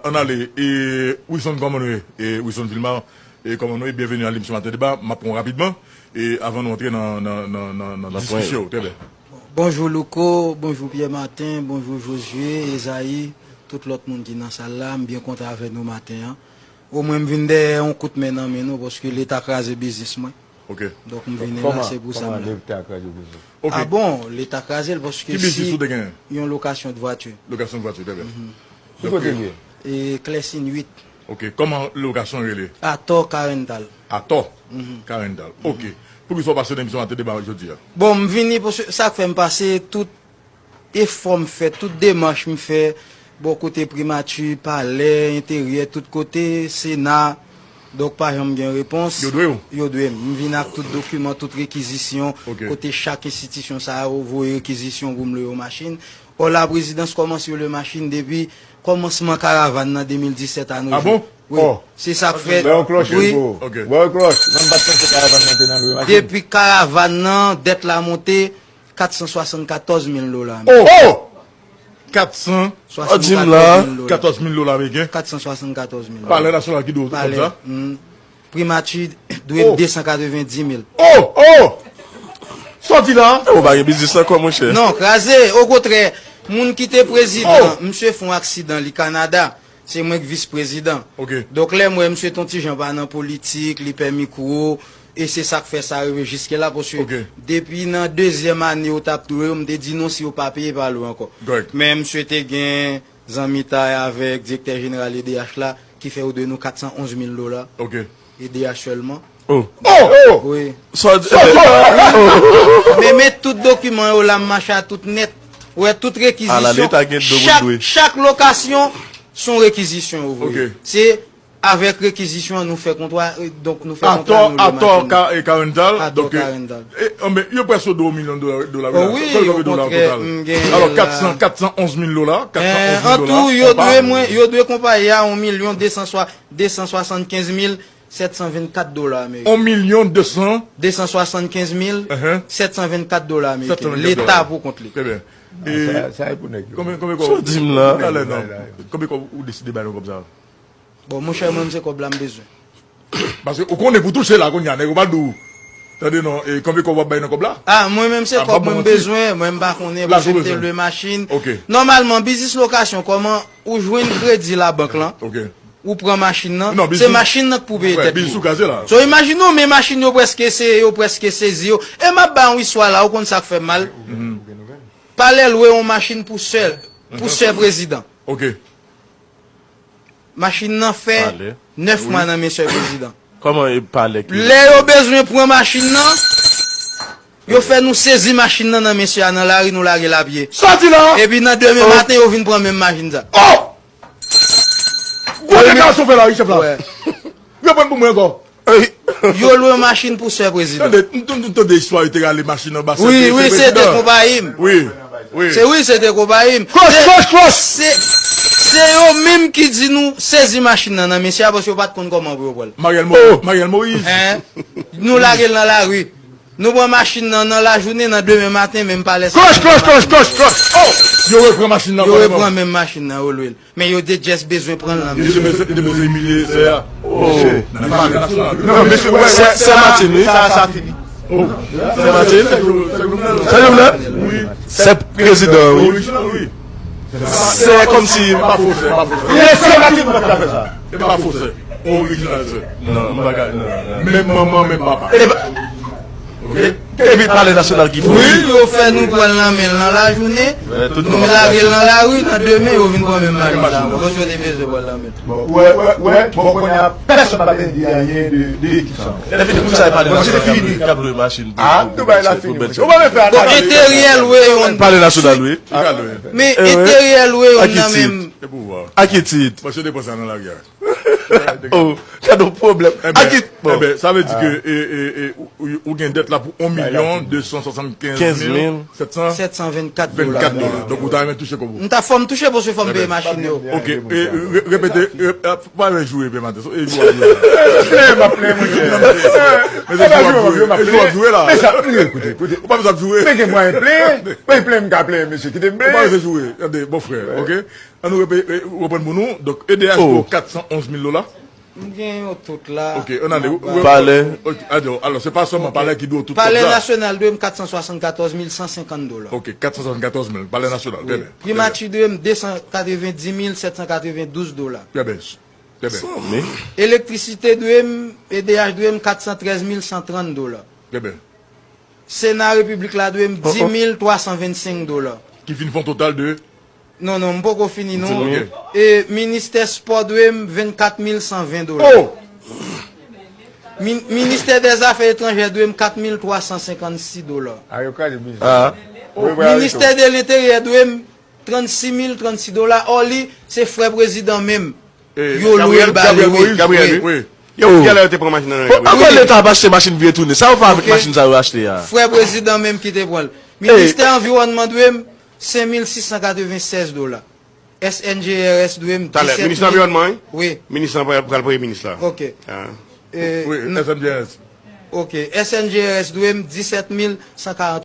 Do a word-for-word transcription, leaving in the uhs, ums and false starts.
Ann ale, e, Wilson, kòman nou ye? E, Wilson Vilmar, e, kòman nou ye? Byenveni nan Lemisyon Maten Deba. M ap pran w rapidman, e, avan nou antre nan, nan, nan, nan, nan diskisyon. Trè byen. Bonjou Louko, bonjou Pierre Martin, bonjou Josué, Esaïe, tout lòt moun ki nan sal la, m byen kontan avè nou maten an. Omwen m vin dèyè yon kout men nan men nou, paske Leta kraze biznis mwen. Ok. Donk m vini la, se pou sa m la. Kòman Leta kraze biznis? Ok. Ah bon, Leta kraze l paske si yon lokasyon de vwati. Lokasyon de vwati, trè byen. Ki kote l ye? E Klèsin uit. Ok, kòman lokasyon rele? Atò Karental. Atò Karental. Ok. Poukisa w pase nan emisyon Maten Deba jodi a? Bon, m vini pou sa k fè m pase, tout efò m fè, tout demach m fè, bò kote primati, palè, enteryè, tout kote, Sena, donk pa janm gen repons. Yo dwe w? Yo dwe m. M vin ak tout dokiman, tout rekizisyon, kote chak enstitisyon sa yo voye rekizisyon pou m lwe yon machin. Ò, laprezidans kòmanse lwe machin depi kòmansman karavàn nan de mil disèt a nou jou. Ah bon? Wi. Se sa k fè. Ba yon klòch pou. Ok. Ba yon klòch. Mwen m pa t panse karavàn nan te nan lwe machin. Depi karavàn nan, dèt la monte, kat san swasannkatòz mil dola ameriken. Oh! Kat san swasannkatòz mil dola. Katòz mil dola ameriken. Kat san swasannkatòz mil dola. Palè Nasyonal ki dwe w kòb sa? Primati dwe m de san katrevenndis mil. Oh! Oh! Sa w di la? Ou pa gen biznis ankò, monchè. Non, kraze. Okontrè, moun ki te prezidan, misye fè yon aksidan, li Kanada. Se mwen k vis prezidan. Ok. Donk, lè m wè misye t on ti jan pa nan politik, li pè mikwo, e se sa k fè sa rive jiske la, paske depi nan dezyèm ane yo t ap touye yo, m te di non, si yo pa peye, pa lwe ankò. Men misye te gen zanmitay avèk direktè jeneral E D H la, ki fè yo dwe nou kat san onz mil dola. Ok. E D H sèlman. Oh! Oh! Wi. Sa w di? Men, men tout dokiman yo la, m mache a tout nèt. Ou wè tout rekizisyon. Chak, chak lokasyon, se yon rekizisyon yo voye. Ok. Se avèk rekizisyon an nou fè kontwa, donk nou fè kontwa, nou lwe machin. Atò Karental. Atò Karental. Yo prèske dwe w milyon dola. Wi, okontrè, m gen. Alò, kat san, kat san onz mil dola. An tou, yo dwe mwen, yo dwe konpayi a yon milyon de san swasankenz mil sèt san vennkat dola ameriken. On milyon de san? De san swasankenz mil sèt san vennkat dola ameriken. Leta pou kont li. Trè byen. Sa e pou nèg yo. Konbyen, konbyen kòb? Sa w di m la? Talè non. Konbyen kòb ou deside bay nan kòb sa? Bon, monchè, mwen, se kòb la m bezwen. Paske ou konnen pou touche la, kounye a, nèg yo pral di w, tande non, e konbyen kòb w ap bay nan kòb la? Ah, mwen menm, se kòb mwen m bezwen, mwen m pa konnen, paske m te lwe machin. Nòmalman, biznis lokasyon, kòman ou jwenn kredi labank lan? Ou pran machin nan, se machin nan k pou peye tèt li. So, imajine w, men machin yo prèske se, yo prèske sezi yo. E m ap ba yon istwa la, ou konn sa k fè m mal. Palè lwe yon machin pou sè, pou sè prezidan. Machin nan fè nèf mwa nan men sè prezidan. Kòman e palè ki... Lè yo bezwen pran machin nan, yo fè nou sezi machin nan nan men sè a nan lari, nou lage l a pye. Sa w di la? Epi nan demen maten, yo vin pran menm machin sa. Oh! Gwo deklarasyon fè la, wi, chèf la. Reprann pou mwen ankò. Yo lwe machin pou sè prezidan. Tande, m t-, m tande istwa yo te rale machin anba sè prezidan. Wi, wi, se te konpayi m. Wi, wi. Se, wi, se te konpayi m. Klòch, klòch, klòch! Se, se yo menm ki di nou sezi machin nan nan men sè a, paske yo pa t konn kòman pou yo pran l. Mariel Moïse. Mariel Moïse. Nou lage l nan lari. Nou pran machin nan nan lajounen, nan demen maten, menm palè sa. Klòch, klòch, klòch, klòch, klòch! Oh! Yo repran machin nan. Yo repran menm machin nan, yo lwe l. Men yo te just bezwen pran l nan men. Yo te bezwen, yo te bezwen imilye sè a. Oh. Nan palè nasyonal. Non, mesye, wè, sè, sè Martin, wi. Sa, sa fini. Oh. Sè Martin? Sè Jovenel? Wi. Sè prezidan, wi. Orijinal, wi. Sè kòmsi. E pa fo sè, e pa fo sè. E sè Martin pou fè sa. E pa fo sè. Orijinal sè. Non, m pa ka, non, non. Menm manman, menm papa. E pa... Epi palè nasyonal ki pou... Wi, yo fè nou pran l nan men l nan lajounen, nou lage l nan lari, nan demen, yo vin pran menm machin la. Bon, yo te bezwen pran l nan men l. Bon, wè, wè, wè, bon, kounye a, pèsonn pa vle di anyen de, de ekip sa. Epi, poukisa e palè nasyonal k ap lwe machin pou... Ah, tout bagay la fini, mesye. Ou pa vle fè analiz. Bon, enteryè lwe yon... Palè nasyonal, wi. Men enteryè lwe yon nan menm. A ki tit? Bon, se depanse nan lari a. Oh, gade yon pwoblèm. Enben, enben, sa vle di ke, e, e, e, ou, ou, ou gen dèt la pou yon milyon de san swasannkenz mil sèt san vennkat dola. Donk, ou ta renmen touche kòb ou? M ta fò m touche paske fò m peye machin yo. Ok, e, re-, repete, e, e, pa renmen joure, peye maten. E jou ap joure. Plen, m ap plen, monchè. Mesye, jou ap joure. E jou ap joure la. Mesye, koute, koute. Ou pa bezwen ap joure. Men gen mwayen plen. Men plen, m ka plen, mesye. Kite m plen. Ou pa bezwen joure. Tande, bon frè, ok? An nou repe-, e, reprann pou nou. Donk, E D H dwe w kat san onz mil dola. M gen yo tout la. Ok, ann ale. Palè. Ok, alò, alò, se pa sèlman Palè ki dwe w tout kòb la. Palè Nasyonal dwe m kat san swasannkatòz mil san senkant dola. Ok, kat san swasannkatòz mil, Palè Nasyonal, trè byen. Primati dwe m de san katrevenndis mil sèt san katrevendouz dola. Trè byen, trè byen. Elektrisite dwe m, E D H dwe m kat san trèz mil san trant dola. Trè byen. Sena Repiblik la dwe m dis mil twa san vennsenk dola. Ki vin fè yon total de Non, non, m poko fini, non. Ok. E, ministè spò dwe m vennkat mil san ven dola. Oh! Min-, ministè dèzafè etranjè dwe m kat mil twa san senkannsis dola. A, yo kraze biznis. Ah. Ministè de lenteryè dwe m trannsis mil trannsis dola. Ò, li, se frè prezidan menm. Yo lwe l ba li, wi. Gabriel, wi. Yo, kilè yo te pran machin nan men Gabriel? Ankò leta ap achte machin vye tounen. Sa yo fè avèk machin sa yo achte a? Frè prezidan menm ki te pran l. Ministè anviwònman dwe m senk mil sis san katrevennsèz dola. S N G R S dwe m disèt mil. Talè, minis anviwònman, wi? Wi. Minis lan pral, pral premye minis la. Ok. Ah. Wi, S N G R S. Ok. S N G R S dwe m disèt mil san karant.